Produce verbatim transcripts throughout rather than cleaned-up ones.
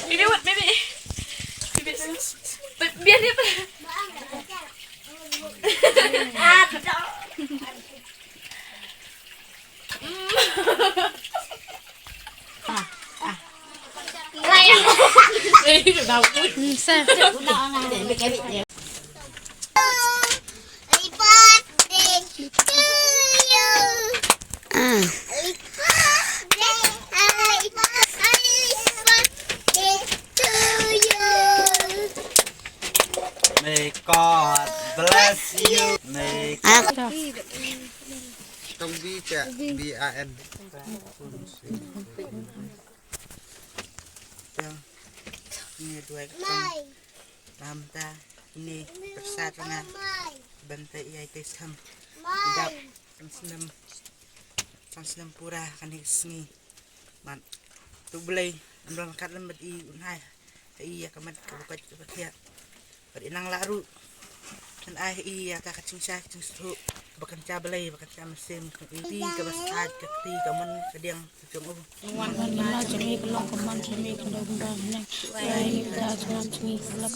Maybe what? Maybe. Maybe. But biar dia. May God bless you. May God. Tong B cha, B A N. Tong ni duai tong. Namta ini persat nga. Banta ïa ite sam. Dap kan snem. Kan snem pura kan ni sngi. Mat tu belai. Amrang kat lem bad i un hai. Ïa ka mat ka bukat ka batia. Bad i nang la ruh. Kan ai ïa ka ka chingsa ka chingsu. Ba kan cha belai ba kan cha mesin. Ïa ka ba sat ka kti ka mon ka diang ka jong u. Wan wan la jong i ka long ka mon jong i ka long ka ba nang. Ai ka jong i ka lak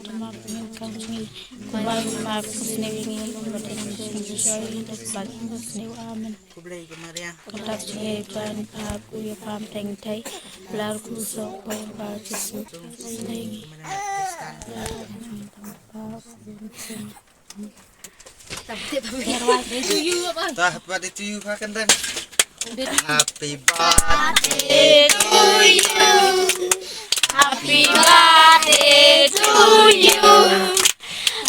ka ma ka kan jong i. Ka ba ma ka sne ngi long ba dei ka sne joi ka ba ka sne. Amen. Khublei ka Maria. Ka dap jingïeit ban ap u ïa pam teng tei. Blar ku sok bor ba Jisu. Teng. Ta happy birthday to you, pa kendang. Happy birthday to you. Happy birthday to you.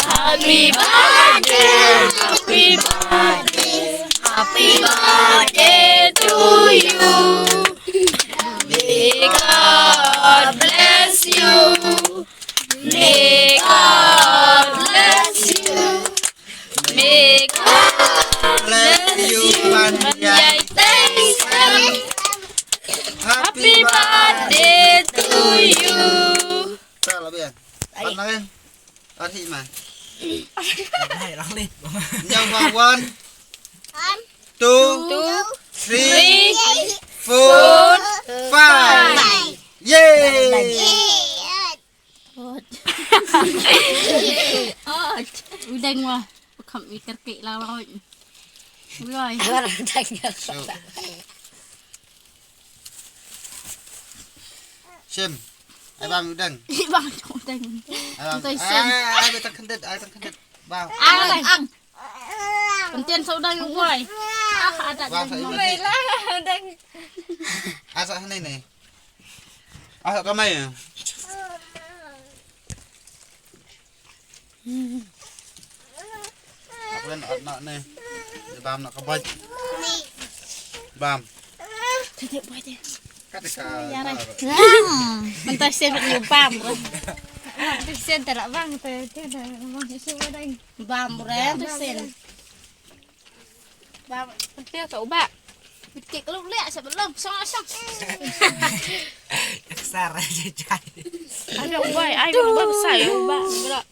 Happy birthday, happy birthday, happy birthday to you. May God bless you. May God bless you. May God bless you. Ban ïai tei sem. Happy birthday to you. Sa la biang. Ban la biang. Ar hi ma. Hai, lang lip. Nyam ba one, two, three, four, five. Yay! Udeng wa. Kam i kerkek la wa. Wai. Sim. Ai bam udeng. Ai bam udeng. Ai bam. Ai, ai, ai, tang khendet, ai tang khendet. Bam. Ang, ang. Kenten sa udeng wai. Ah, ada. Bam sa udeng. Mai la udeng. Asa hanai ne. Asa kamai. Awen at na ne. Bam na ka baj. Bam. Tete baj. Kata ka. Mentas sen ni bam. Mentas sen tara bang te te da bang isu badai. Bam re tu sen. Bam te ka uba. Bitkik lu lek sebelum song song. Eksar aja jai. Ada uba, ai uba besar ya uba. Gerak.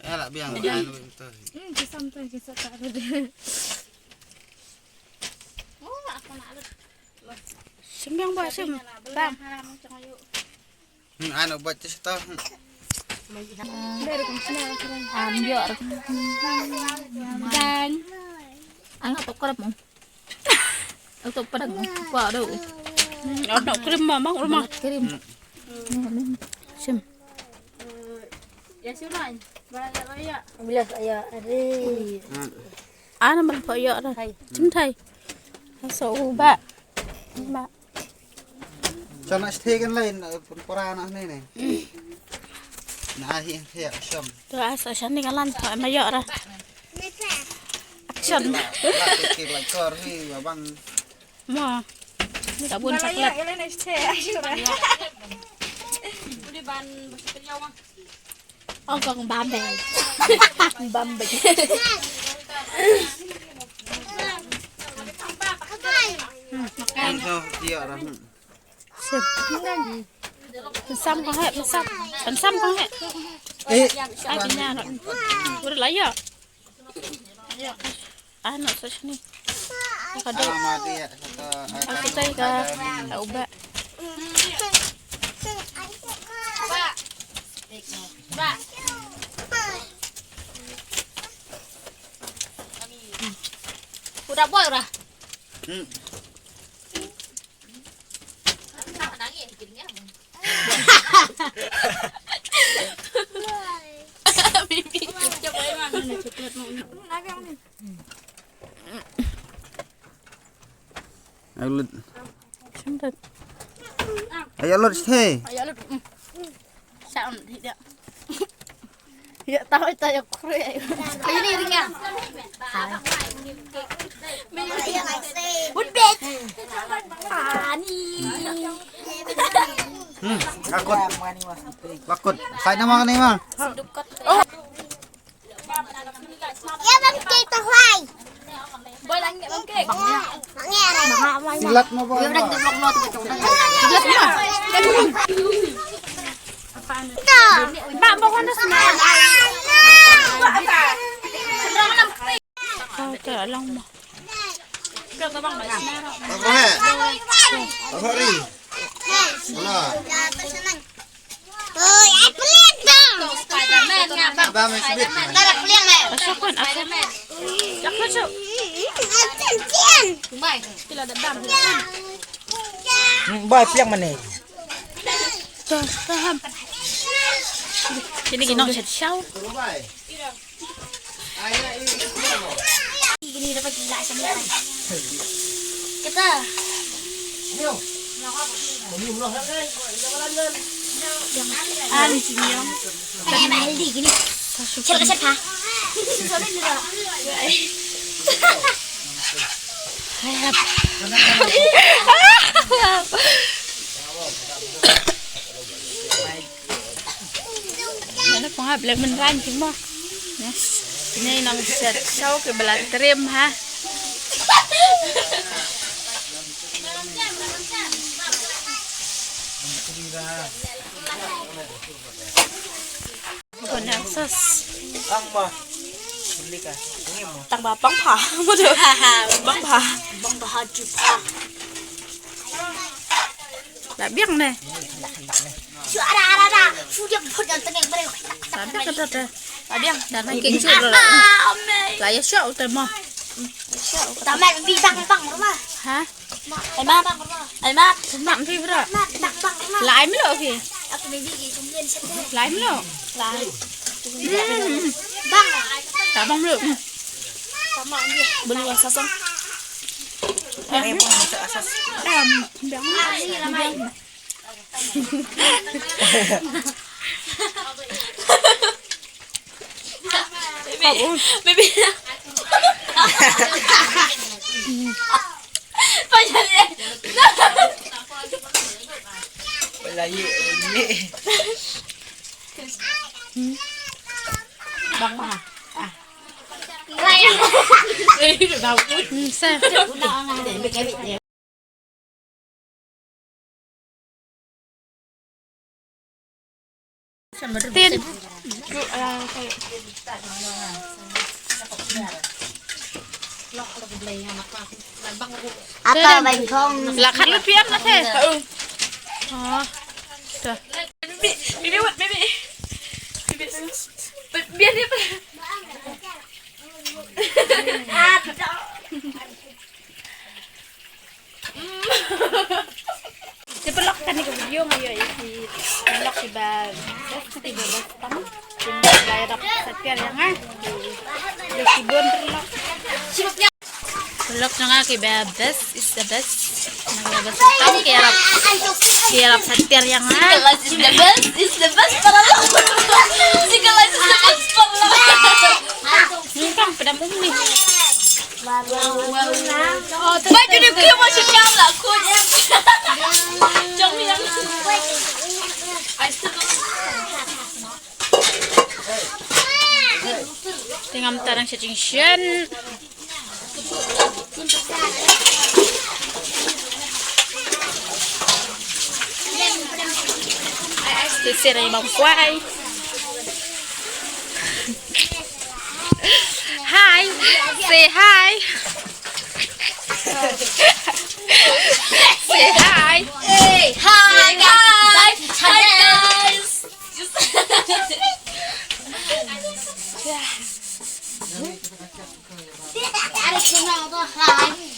Eh, lah biang, biang, biang tu. Hmm, kisam tu, kisam tak ada. Oh, aku nak lut. Sembiang buat sem. Bang. Hmm, anu buat tu situ. Am yo. Dan. Ang tu kerap mo. Ang tu padang mo. Kuat tu. Ang tu krim ma, mang rumah. Krim. Sem. Ya suran. Bila saya ari. Ana mal pho yo ra. Hai. Chim thai. So u ba. Ba. Chana sthe kan lain pun pora na ne ne. Na hi hi shom. To asa shani kan lan pho ma yo ra. Action. Ki la kor hi bang. Mo. Ka bun chocolate. Ong kong bam beng. Bam beng. Kan so dia orang. Sip. Sam kong he, sam. Kan sam kong he. Eh, ai pinya no. Ur la ya. Ano sa sini. Ka do. Ano ma dia satu. Aku tai ka, ka uba. Udah boy udah. Hmm. Bibi. Ayo lut. Ayo lut sih. Ayo lut. Saun dia. Ya tahu itu ya kure. Ini ringnya. Bun bet. Ani. Hmm, lakut. Lakut. Sai nama ni ma. Oh. Ya bang ke tu hai. Boy lang ke bang ke. Silat mo boy. Silat mo. Ba ba wana sma. Oh, ta lang mo. Apa he? Apa hari? Mana? Oi, ai peliang dong. Spider-Man nga bang. Abang main sebit. Spider-Man. Dah peliang eh. Asal kan aku. Spider-Man. Aku tu. Tian, tian. Mai. Kila da bang. Hmm, bai peliang mana? Tuh, paham. Sini gini chat show. Bai. Gini dapat gila sama. Kita. Ah, ni sini yang. Kayak Meldi gini. Siapa siapa? Nana pang hap lek menran cuma. Yes. Ini nang set show ke bela trim ha. Bukan yang sos. Ang ma. Beli ka. Ini mo. Tang ba pang pha. Mo tu. Pang pha. Pang pha ju pha. Dah biang ne. Shu ara ara ara. Shu dia put yang tengeng beri. Dah biang kata dah. Dah biang. Dah nang king shu lo. Ah, ame. Lah ya shu utai mo. Tamat bi bang bang rumah. Ha? Ai mat. Ai mat. Mat phi bra. Mat, mat, mat, mat. Lai mlo phi. Aku ni biji kumpian satu. Lai mlo. Lai. Hmm. Bang. Ta bang mlo. Hmm. Sama dia. Beli asas. Eh, pun masuk asas. Em, bang. Ah, ini ramai. Baby. Baby. Panjang dia. Lagi ni. Bang mah. Ah. Raya. Eh, dah tahu. Hmm, sah. Tin. Apa bang kong? La khat lut piam na the. Oh. Dah. Bibi, bibi, bibi. Bibi. Biar dia. Ah, betul. Te pynlong kane ka video nga ïoh ïa ki pynlong kiba best, kiba best tam. Kiba ïarap satia ïa nga. Ïa ki bun pynlong. Pynlong jong nga kiba best is the best. Nga kiba best tam ki ïarap. Ki ïarap satia ïa nga. Single life is the best, is the best para lo. Single life is the best para lo. Ni kan pada mum ni. Ba ju de khlem ma shu jam la kut. Jong yang. Te ngam tarang sha jingshen. Te sera i bang kwai. Hi. Say hi. Say hi. Hey, hi, guys. Hi, guys. Are kena to hai.